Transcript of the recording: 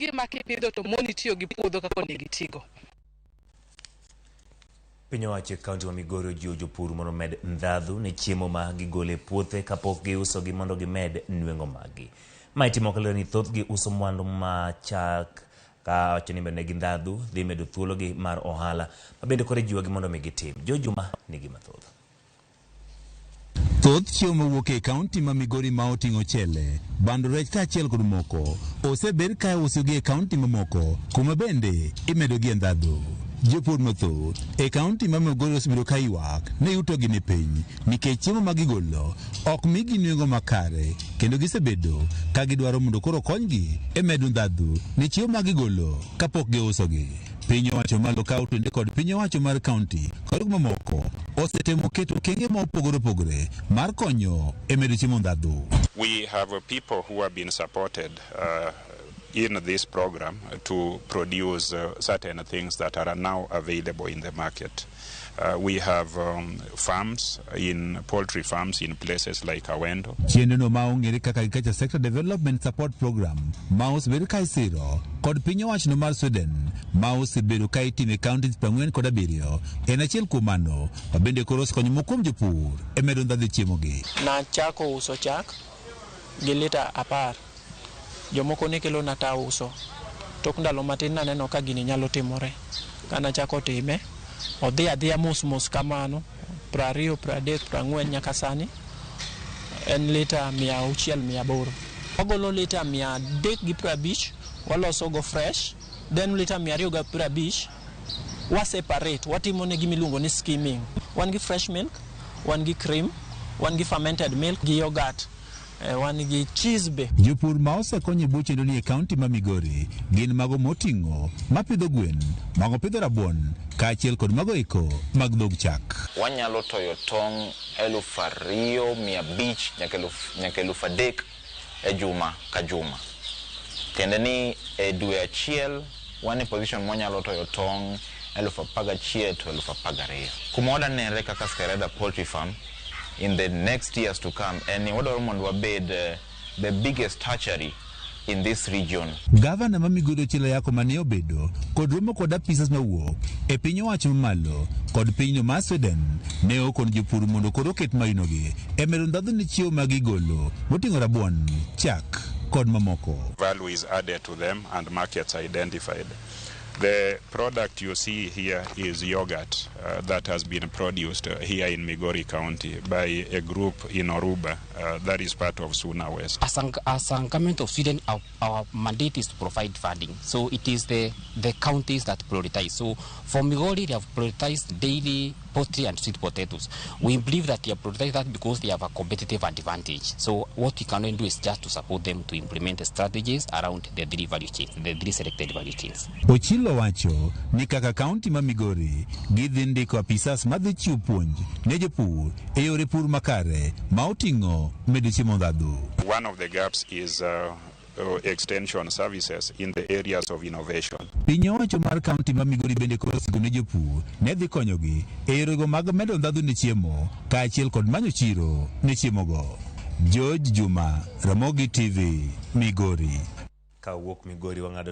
Gima kipidho to moni tiyo gi puodho kaka onego itigo. Piny owacho e kaunti ma Migori ojiwo jopur mondo omed ndhadhu ne chiemo ma gigolo e puothe kapok giusogi mondo gimed nweng'o maggi. Ma itimo kaluwore ni thothgi uso mwandu ma chak ka wacho ni medonegi ndhadhu dhi medo thuologi mar ohala ma bende koro ijiwogi mondo mi gitim. Jo Juma nigi mathoth. Thoth chiemo mawuok e kaunti ma Migori ma oting'o chele, bando, rech kaachiel kod moko osebed ka iusogi e kaunti mamoko kuma bende imedogie ndhadhu. Jopur mathoth e kaunti ma Migori osebedo ka ywak ni yutogi ni piny nikech chiemo ma gigolo ok migi nweng'o makare kendo gisebedo ka gidwaro mondo koro konygi e medo ndhadhu ne chiemo ma gigolo kapok giusogi. Piny owacho malo kawo twende kod piny owacho mar kaunti kod mamoko osetemo keto okenge ma opogore opogore mar konyo e medo chiemo ndhadhu. We have people who have been supported in this program to produce certain things that are now available in the market. We have farms in poultry farms in places like Awendo. Chenro no ma ong'ere kaka Agriculture Sector Development Support Program ma osebedo ka isiro kod piny owacho no mar Sweden ma osebedo ka itimo e counties 47 en achiel kuom mano ma bende koro osekonyo moko kuom jopur e medo ndhadhu e chiemogi. Nachako uso chak gi lita 10. Jomoko ne kelona tauso. Tok ndalo matin naneno ka gini nyalo timore. Kanachako time, odhi adhiya mos mos kamano, 20, 30, 40 nyaka sani en lita 600, 800. Wagolo lita 350, waloso go fresh, then lita 250 wa separate, watimo ne gima iluongo ni skimming. Wan gi fresh milk, wan gi cream, wan gi fermented milk gi yogurt, wan gi cheese be. Jopur ma osekony e bwo chenro ni e kaunti ma Migori gin mago moting'o mapidho gwen, mago pidho rabuon kaachiel kod mago eko mag dhog chak. Wanyalo toyo tong' 2500 nyaka 3000 e juma ka juma. Tiende ni e dwe achiel wan e position mwanyalo toyo tong' 11,000 to 12,000. Kuma wadwa nenre kaka Skyrider Poultry Farm in the next years to come en ni wadwaro mondo wabed the biggest hatchery in this region. Gavana ma Migori Ochilo Ayacko mane obedo kod romo kod apisas mawuok e piny owacho mamalo kod pinyno mar Sweden ne okon jopur mondo koro oket mainogi e medo ndhadhu ne chiemo ma gigolo moting'o rabuon, chak kod mamoko. Value is added to them and markets identified. The product you see here is yogurt that has been produced here in Migori County by a group in Oruba that is part of Suna West. As a government of Sweden, our mandate is to provide funding. So it is the counties that prioritize. So for Migori, they have prioritized dairy, poultry and sweet potatoes. We believe that they have prioritized that because they have a competitive advantage. So what we can only do is just to support them to implement the strategies around the three value chains, the three selected value chains. Ochilo wacho ni kaka kaunti ma Migori gidhi ndiko apisas madhi chiwo puonj ne jopur e yore pur makare ma oting'o medo chiemo ndhadhu. One of the gaps is extension services in the areas of innovation. Piny owacho mar kaunti ma Migori bende koro osiko ne jopur ne dhi konyogi e yorego mag medo ndhadhu ne chiemo kaachiel kod manyo chiro ne chiemogo. George Juma, Ramogi TV, Migori. Ka wuok Migori wang'ado